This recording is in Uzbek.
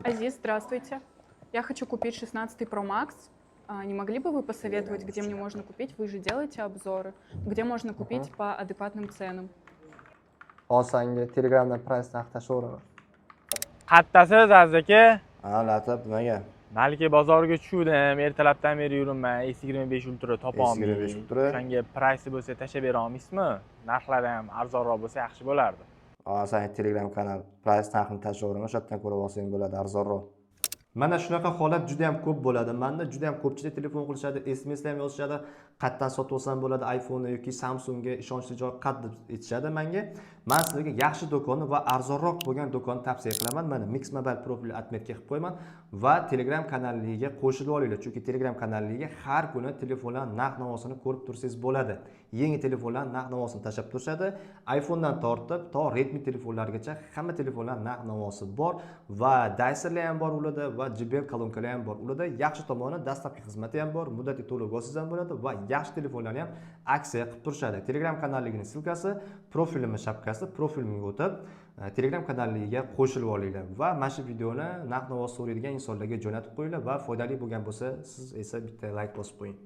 Азиз, здравствуйте. Я хочу купить 16 Pro Max. Не могли бы вы посоветовать, где мне можно купить? Вы же делаете обзоры. Где можно купить по адекватным ценам? Hozir sanga Telegramdan прайс, narx tashlayveraman. Qattasiz, Aziz aka? Ha, Latif, nimaga? Malika bozoriga tushuvdim, ertalabdan beri yuribman, S25 Ultra topolmay. S25 Ultra? O'shanga прайс i bo'lsa, tashlab bera olmaysizmi? Narxlari ham arzonroq bo'lsa, yaxshi bo'lardi. Ha, sanga Telegram kanal прайс, narxini tashlayveraman, o'sha yerdan ko'rib olsang bo'ladi, arzonroq. Mana shunaqa holat juda ham ko'p bo'ladi. Manda juda ham ko'pchilik telefon qilishadi, SMS ham yozishadi. Qayerdan sotib olsam bo'ladi iPhone'ni yoki Samsungga, ishonchli joy qayerda deb aytishadi menga. Man sizlarga yaxshi do'konni va arzonroq bo'lgan do'konni tavsiya qilaman. Mana Mix Mobile profili отметка qilib qo'yaman va Telegram kanaliga qo'shilib olinglar, chunki Telegram kanaliga har kuni telefonlar narx navosini ko'rib tursangiz bo'ladi. Yangi telefonlar narx navosini tashlab turishadi. iPhonedan tortib to Redmi telefonlargacha hamma telefonlar narx navosi bor va Daiserlar ham bor ularda va JBL kolonkalar ham bor ularda. Yaxshi tomoni, доставка xizmati ham bor, muddatli to'lov olsangiz ham bo'ladi va yaxshi telefonlarni ham aksiya qilib turishadi. Telegram kanalining ссылка si profilimni shapkasi, profilimga o'tib, Telegram kanaliga qo'shilib olinglar va mana shu videoni narx navo so'raydigan insonlarga jo'natib qo'yinglar va foydali bo'lgan bo'lsa, siz esa bitta layk bosib qo'ying.